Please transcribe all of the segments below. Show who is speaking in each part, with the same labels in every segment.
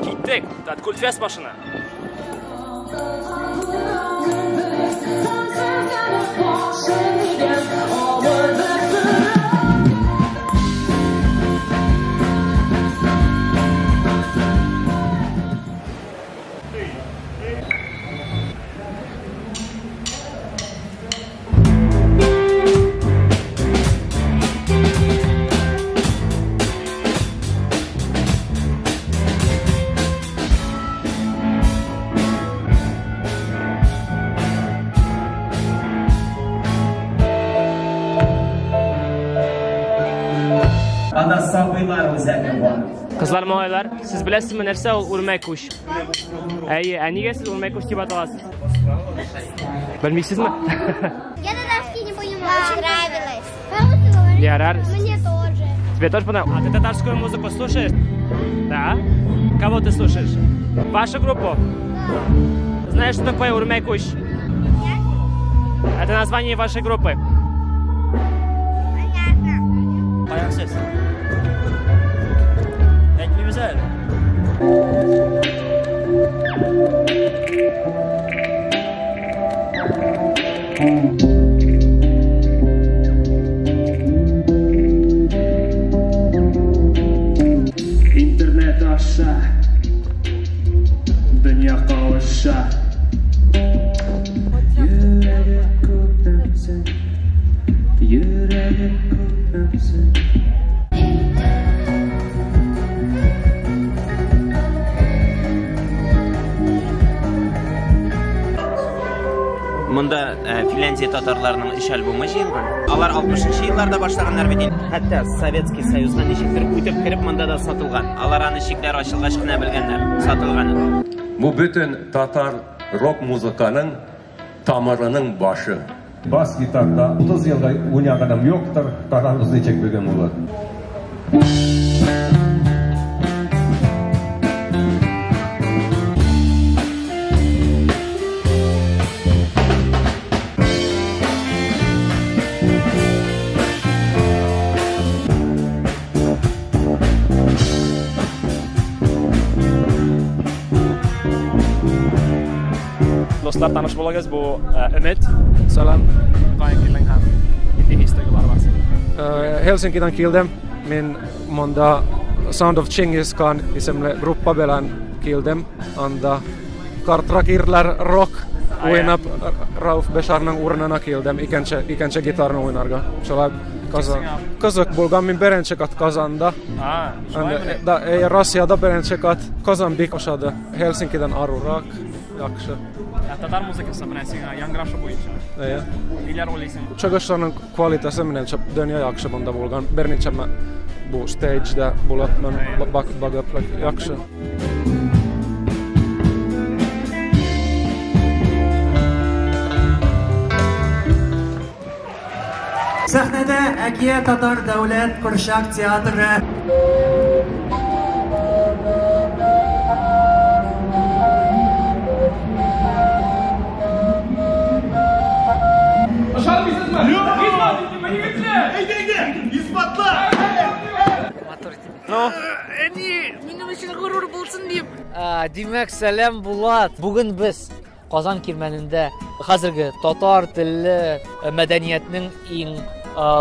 Speaker 1: Киттек, Таткультфест башына.
Speaker 2: Анда сабыйлар үзәге бар.
Speaker 1: Кызлар, малайлар, сез беләсезме нәрсә ул үрмәкүч? Әйе, ә нигә сез үрмәкүч дип аталасыз? Белмисезме?
Speaker 3: Я татарский не понимаю. Очень нравилось.
Speaker 1: Ярар.
Speaker 3: Мне тоже.
Speaker 1: Тебе тоже понравилось? А ты татарскую музыку слушаешь? Да? Кого ты слушаешь? Вашу группу?
Speaker 3: Да.
Speaker 1: Знаешь, что такое үрмәкүч?
Speaker 3: Нет.
Speaker 1: Это название вашей группы.
Speaker 3: Понятно.
Speaker 4: Ayak sesi. Әйтмибез әле.
Speaker 2: Интернет аша дөнья кавыша. Йөрәгем күп йөрәгем күп.
Speaker 5: Монда Финляндия татарларының 3 альбомы җыелган. Алар 60-нчы елларда башлаганнар бит инде. Хәтта Советский Союзга ничектер үтеп кереп монда да сатылган. Алар аны чикләр ачылгач кына белгәннәр, сатылганын.
Speaker 6: Бу бөтен татар рок музыканың тамырының башы.
Speaker 7: Бас гитарда 30 елга уйнаганым юктыр, карагыз ничек бүген булыр.
Speaker 1: Dostlar, tanış bulagız, bu Ümit.
Speaker 8: Salam.
Speaker 1: Каян килдең һәм нинди хис-тойгылар бар синең?
Speaker 8: Helsinkidan kildim. Мин монда Sound of Genghis Khan isimli gruppa белән килдем. Анда Kartrakirler rock уйнап Rauf Besharның урынына килдем. Икенче гитарны уйнарга. Шулай Казак булган, мин беренче кат Казанда. Да, Россиядә беренче кат Казан бик ошады. Helsinkidan арурак, яхшы.
Speaker 1: Татар музыкасы белән сиңа яңгырашы буенча.
Speaker 8: Әйе.
Speaker 1: Ниләр уйлыйсың?
Speaker 8: Чыгышларның квалитасы минемчә дөнья яхшы монда булган. Берничә бу стейджда булып, мен багып яхшы.
Speaker 9: Сәхнәдә Әкия татар дәүләт курчак театры.
Speaker 1: Ну?
Speaker 10: Әни, минем өчен горур булсын дип. Димәк, сәлам Булат. Бүген без Казан кирмәнендә хәзерге татар телле мәдәниятнең иң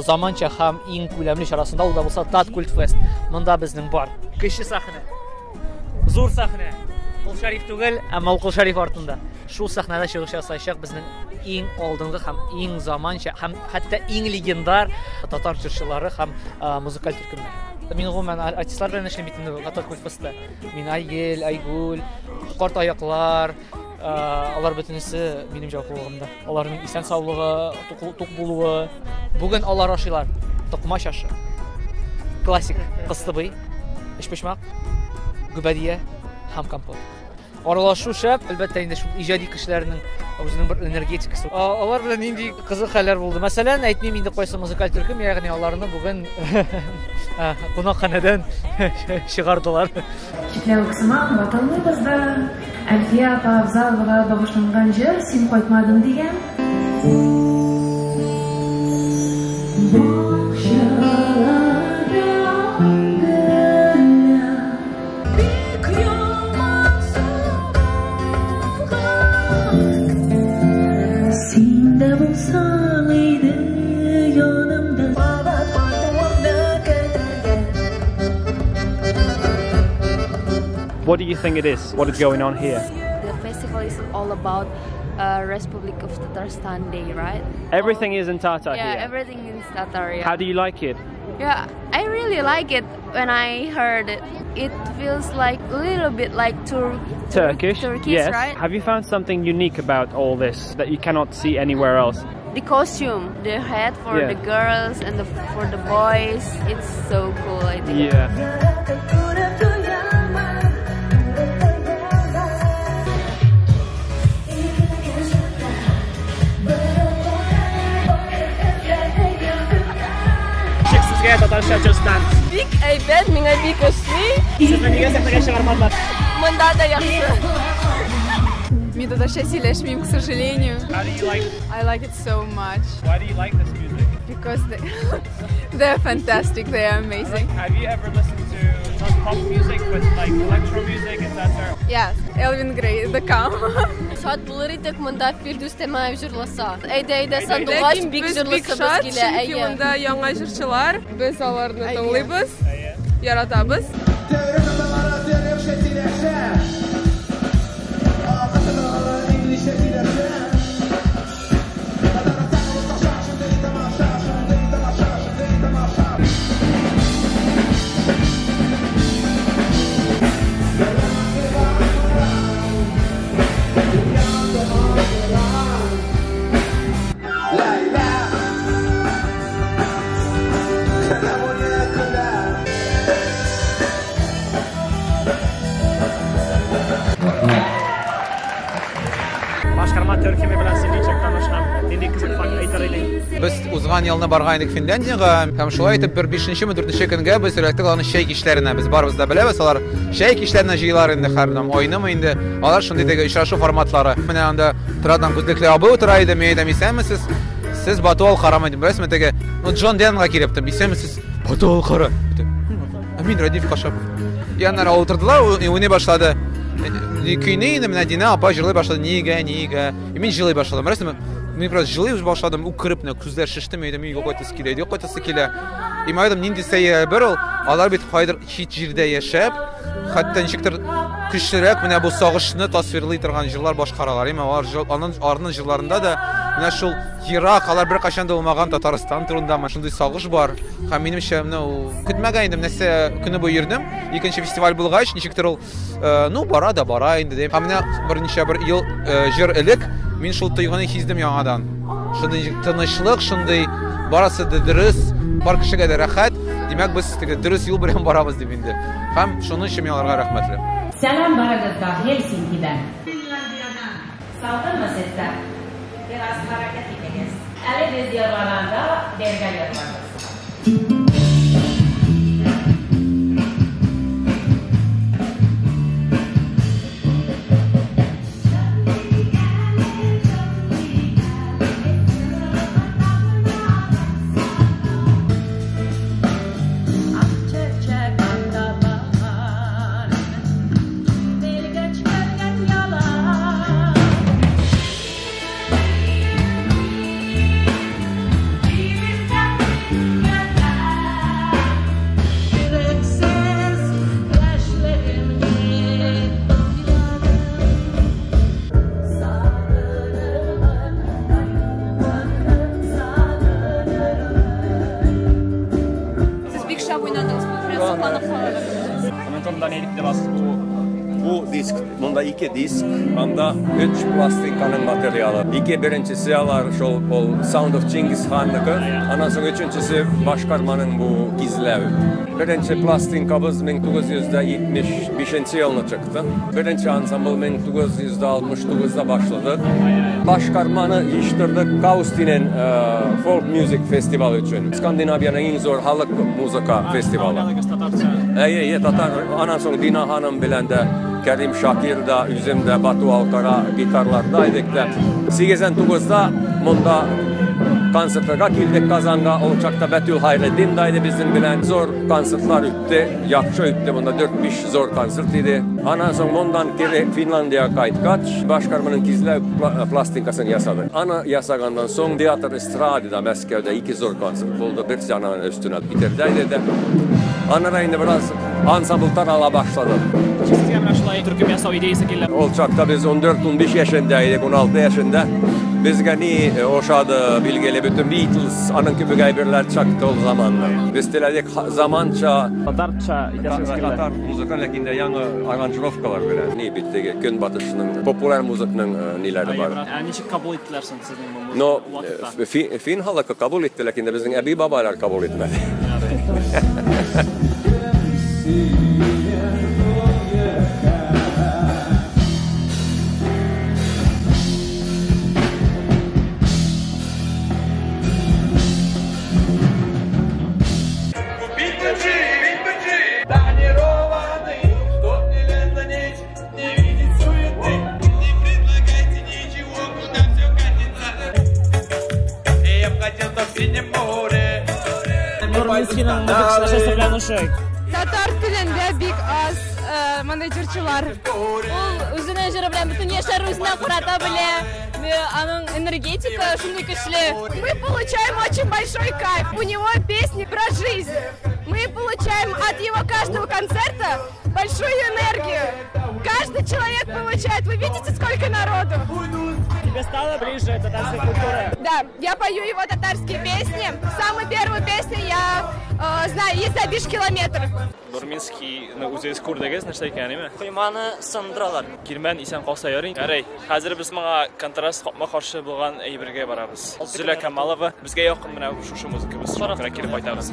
Speaker 10: заманча һәм иң күләмле чарасында, ул да булса Таткультфест. Монда безнең бар кече сәхнә, зур сәхнә. Кол Шәриф түгел, әмма ул Кол Шәриф артында. Шул сәхнәдә чыгыш ясаячак безнең иң алдынгы һәм иң заманча һәм хәтта иң легендар татар җырчылары һәм музыкаль төркемнәр. Мин гомумән артистлар белән эшлим бит инде Таткультфестта. Мин Айгел, Айгүл, Карт аяклар, алар бөтенесе минем җаваплылыгымда. Аларның исән саулыгы, тук булуы. Бүген алар ашыйлар. Токмач ашы. Классик кыстыбый, өчпочмак, гөбәдия һәм компот. Аралашу шәп, әлбәттә инде шул иҗади кешеләрнең үзенең бер энергетикасы. Алар белән нинди кызык хәлләр булды. Мәсәлән, әйтмим инде кайсы музыкаль төркем, ягъни аларны бүген кунакханәдән чыгардылар.
Speaker 11: Чикләвек сыман ватанлыбыз да, Әлфия апа Авзаловага багышланган җыр «Син кайтмадың» дигән. Бакчаларда гөлләр бик
Speaker 1: What do you think it is? What is going on here?
Speaker 12: The festival is all about Republic of Tatarstan Day, right?
Speaker 1: Everything is in Tatar here.
Speaker 12: Yeah, everything is Tatar. Yeah.
Speaker 1: How do you like it?
Speaker 12: Yeah, I really like it. When I heard it, it feels like a little bit like Turkish,
Speaker 1: yes.
Speaker 12: Right?
Speaker 1: Have you found something unique about all this that you cannot see anywhere else?
Speaker 12: The costume, the hat for the girls and for the boys, it's so cool, I think.
Speaker 1: Yeah. Сезгә татарча Just Dance.
Speaker 13: Бик әйбәт, миңа бик ошый.
Speaker 1: Сезне нигә сәхнәгә чыгармадылар?
Speaker 13: Монда да яхшы. Мин татарча сөйләшмим, к сожалению.
Speaker 1: How do you like?
Speaker 13: I like it so much.
Speaker 1: Why do you like this music?
Speaker 13: Because they're fantastic, they are amazing.
Speaker 1: Have you ever listened to not pop music, but like electro music, etc.?
Speaker 13: Yes, Elvin Grey, The Calm.
Speaker 14: Шат булыр идек монда Фирдүс Тямаев җырласа. Әйдә, әйдә, сандугач бик җырлыйсыбыз килә.
Speaker 13: Чөнки монда яңа җырчылар, без аларны тыңлыйбыз, яратабыз.
Speaker 1: Башкарма төркеме белән син ничек танышкан? Нинди кызык факт әйтер идең?
Speaker 15: Без узган елны барган идек Финляндиягә һәм шулай итеп бер 5-нчеме 4-нче көнгә без эләктек аларның чәй кичләренә. Без барыбыз да беләбез, алар чәй кичләренә җыелар инде һәр айнымы инде. Алар шундый теге очрашу форматлары. Менә анда торадан күзлекле абый утыра иде, мин әйтәм, исәнмесез? Сез Бату Алкарамы дим, беләсезме теге, ну Джон Леннонга килеп тем, исәнмесез? Бату Алкара. Ә мин Радиф Кашапов. И аннары утырдылар, уйный башлады. Көйне инде менә Динә апа җырлый башлады. Нигә, нигә? И мин җылый башладым. Беләсезме? Мин просто җылый башладым, үкереп, менә күзләр шеште, мин әйтәм, өйгә кайтасы килә, өйгә кайтасы килә. И мин әйтәм, нинди сәер бер ул, алар бит кайдыр чит җирдә яшәп, хәтта ничектер көчлерәк менә бу сагышны тасвирлый торган җырлар башкаралар. Әмма алар аларның җырларында да менә шул ерак, алар беркайчан да булмаган Татарстан турында менә шундый сагыш бар. Һәм минемчә, менә ул көтмәгән идем, нәрсә көне буе йөрдем. Икенче фестиваль булгач, ничектер ул, ну, бара да бара инде дим. Һәм менә берничә бер ел җыр элек мин шул тойгыны сиздем яңадан. Шундый тынычлык, шундый барысы да дөрес, бар кешегә дә рәхәт. Димәк, без теге дөрес юл белән барабыз дип инде. Һәм шуның өчен мин аларга рәхмәтле.
Speaker 16: Сәлам барыгызга Хельсинкидан. Финляндиядан. Саудымы сездә? Biraz hareket ediniz. Eliniz yaralananda derga yaralanız.
Speaker 6: Bu disk, bunda 2 disk, anda 3 plastinkanın materialı. 2 birincisi alar şol ol Sound of Genghis Khan'nıkı, ondan sonra üçüncüsü Başkarmanın bu gizlevi. Birinci plastinkamız 1975 yılında çıktı. Birinci ansambl 1969'da başladı. Başkarmanı yığıştırdık Kaustinen Folk Music Festival için. Skandinavya'nın en zor halk muzika festivali. Evet, Tatar. Ondan sonra Dina Hanım bilen de Kerim Şakir da, Üzüm de, Batu Alkara gitarlardaydık da. 89'da bunda konsertlara geldik Kazan'da. O uçakta Betül Hayreddin'daydı bizim bilen. Zor konsertlar üttü, yaxşı üttü. Bunda 4-5 zor konsert idi. Ondan sonra bundan geri Finlandiya kayıtkaç. Başkarmanın gizli plastinkasını yasadı. Ana yasagandan son Teatr Estrada'da Meskev'de 2 zor konsert oldu. Bir cananın üstüne bitirdiydi de. Аннары инде бераз ансамбль тарала башлады.
Speaker 1: Ничек сезгә менә шулай төркем ясау идеясе килде?
Speaker 6: Ул чакта без 14-15 яшендә идек, 16 яшендә. Безгә ни ошады, билгеле, бөтен Beatles, аның кебек әйберләр чыкты ул заманны. Без теләдек заманча
Speaker 1: татарча итәсегез килде.
Speaker 6: Татар музыка, ләкин дә яңа аранжировкалар белән. Ни бит теге көнбатышның популяр музыкның ниләре бар.
Speaker 1: Ә ничек кабул иттеләр соң сезнең бу музыканы?
Speaker 6: Но фин халкы кабул итте, ләкин дә безнең әби-бабайлар кабул итмәде.
Speaker 1: Нурминскийның музыкасы нәрсәсе белән ошый?
Speaker 13: Татар телендә бик аз мондый җырчылар.
Speaker 14: Ул үзенең җыры белән бөтен яшьләр үзенә карата белә. Аның энергетика шундый көчле.
Speaker 13: Мы получаем очень большой кайф. У него песни про жизнь. Мы получаем от его каждого концерта большую энергию. Каждый человек получает. Вы видите, сколько народу?
Speaker 1: Тебе стало ближе татарская культура?
Speaker 13: Да, я пою его татарские песни. Самую первую песню я знаю, «Есть километр».
Speaker 1: Нурминскийны үзегез күрдегез, нәрсә икәнен, әйме?
Speaker 4: Койманы сындыралар.
Speaker 1: Кирмән исән калса ярый. Ярый, хәзер без моңа контраст капма-каршы булган әйбергә барабыз. Зилә Камалова безгә якын менә шушы музыкабыз. Шуңа күрә килеп кайтабыз.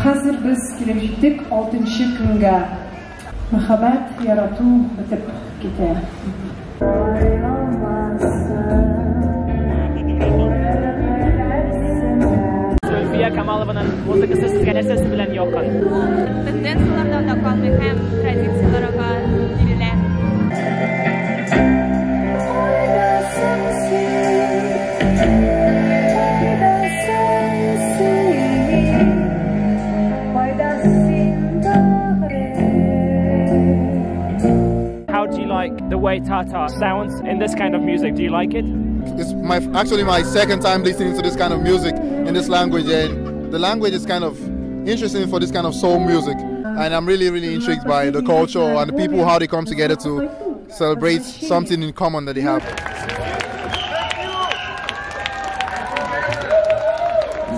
Speaker 11: Хәзер без килеп җиттек 6нчы көнгә. Мәхәббәт, ярату бетеп китә.
Speaker 1: Зөлфия Камалованың музыкасы сезгә нәрсәсе белән якын?
Speaker 12: Тенденциялардан да калмый һәм традицияларга бирелә.
Speaker 1: How do you like the way Tatar sounds in this kind of music? Do you like it?
Speaker 17: It's actually my second time listening to this kind of music in this language, and the language is kind of interesting for this kind of soul music. And I'm really, really intrigued by the culture and the people, how they come together to celebrate something in common that they have.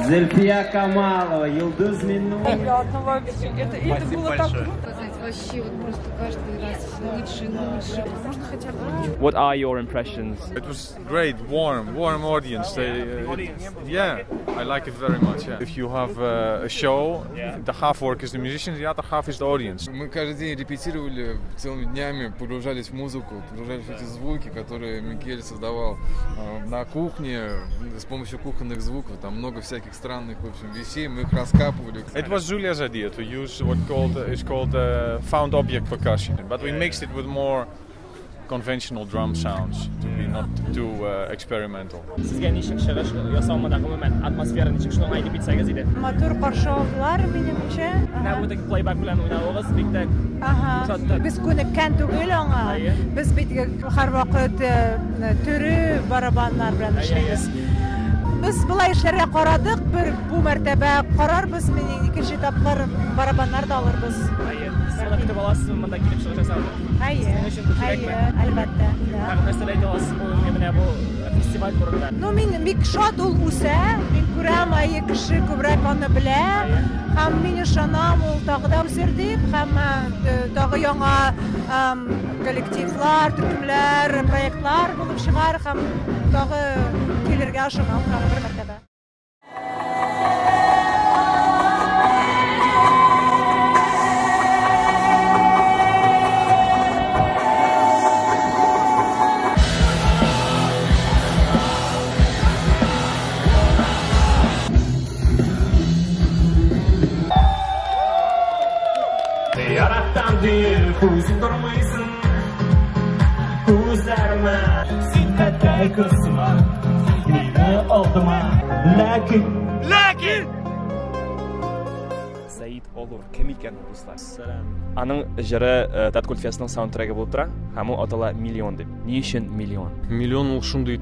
Speaker 5: Зульфия Камалова, Йолдыз Миннуллина.
Speaker 13: Приятно вообще. Это было так круто.
Speaker 11: Вообще, вот просто каждый раз лучше и лучше. Можно хотя бы...
Speaker 1: What are your impressions?
Speaker 18: It was great, warm audience. Yeah, I like it very much. Yeah. If you have a show, the half work is the musicians, the other half is the audience.
Speaker 19: Мы каждый день репетировали целыми днями, погружались в музыку, погружались в эти звуки, которые Микель создавал на кухне с помощью кухонных звуков. Там много всяких странных, в общем, вещей, мы их раскапывали.
Speaker 18: It was Julia's idea to use what is called found object percussion, but we mixed it with more conventional drum sounds to be not too experimental.
Speaker 1: Сезгә ничек чыгыш ясалмада гомумән атмосфера ничек, шуны әйтеп китсәгез иде.
Speaker 11: Матур каршы алдылар минемчә.
Speaker 1: Менә бу теге плейбэк белән уйнавыгыз бик тә
Speaker 11: Ага. Без күнеккән түгел аңа. Без бит һәрвакыт төре барабаннар белән эшлибез. Без болай эшләргә карадык, бер бу мәртәбә карарбыз, мин икенче тапкыр барабаннар да алырбыз.
Speaker 1: Әйе, сез моны көтеп аласызмы, монда килеп чыгыш ясауны?
Speaker 11: Әйе.
Speaker 1: Сезнең өчен бу кирәкме?
Speaker 11: Әйе, әлбәттә.
Speaker 1: Тагын нәрсәләр әйтә аласыз бүгенге менә бу фестиваль турында?
Speaker 11: Ну, мин бик шат, ул үсә. Мин күрәм, әйе, кеше күбрәк аны белә. Һәм мин ышанам, ул тагы да үсер дип, һәм тагы яңа коллективлар, төркемләр, проектлар булып чыгар һәм тагы килергә ышанам тагы бер мәртәбә.
Speaker 2: Яратам диеп үзең тормыйсың, Күзләремә Син хәтта кысма Мине алдыма. Ләкин,
Speaker 1: ләкин Саид Олур кем икән ул, дуслар?
Speaker 4: Сәлам.
Speaker 1: Аның җыры Таткультфестның саундтрегы булып тора һәм ул атала «Миллион» дип. Ни өчен «Миллион»?
Speaker 20: Миллион ул шундый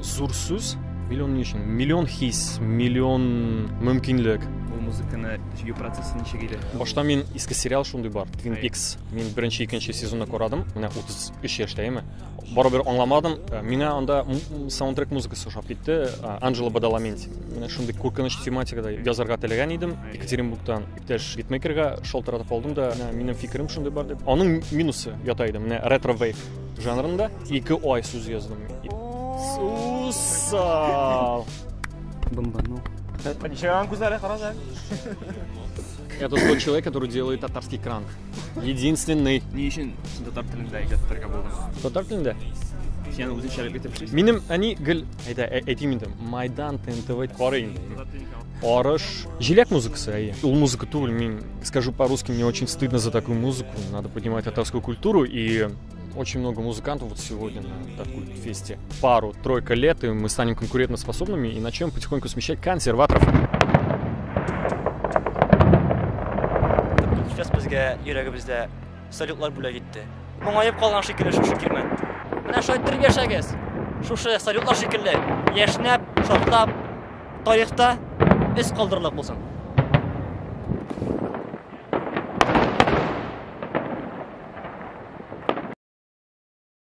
Speaker 20: зур сүз. Миллион ни өчен? Миллион хис, миллион мөмкинлек.
Speaker 1: Ул музыканы җыю процессы ничек иде?
Speaker 20: Башта мин иске сериал шундый бар, Twin Peaks. Мин беренче, икенче сезонны карадым. Менә 33 яшьтә име. Барыбер аңламадым. Миңа анда саундтрек музыкасы ошап китте. Анджело Бадаламенти. Менә шундый куркыныч тематикада язарга теләгән идем. Екатеринбургтан иптәш битмейкерга шалтыратып алдым да, менә минем фикерем шундый бар дип. Аның минусы ята иде. Менә ретро вейв жанрында 2 ай сүз яздым. Сусал.
Speaker 4: Бомбанул.
Speaker 1: Ничек аның күзләре, карагыз әле.
Speaker 20: Это тот человек, который делает татарский кранк. Единственный.
Speaker 1: Ни өчен син татар телендә иҗат итәргә булдың?
Speaker 20: Татар телендә?
Speaker 1: Син үзенчәлекле итеп эшлисең.
Speaker 20: Минем әни гел әйтә, әйтим инде, Майдан, ТНТВ карый инде. Арыш, җиләк музыкасы, әйе. Ул музыка түгел, мин скажу по-русски, мне очень стыдно за такую музыку. Надо поднимать татарскую культуру, и очень много музыкантов вот сегодня на Таткультфесте. Пару-тройка лет, и мы станем конкурентоспособными и начнем потихоньку смещать консерваторов.
Speaker 4: Таткультфест безгә йөрәгебездә салютлар бүләк итте. Моңаеп калган шикелле шушы кирмән. Менә шулай иттереп яшәгез. Шушы салютлар шикелле яшьнәп, шартлап, тарихта эз калдырырлык булсын.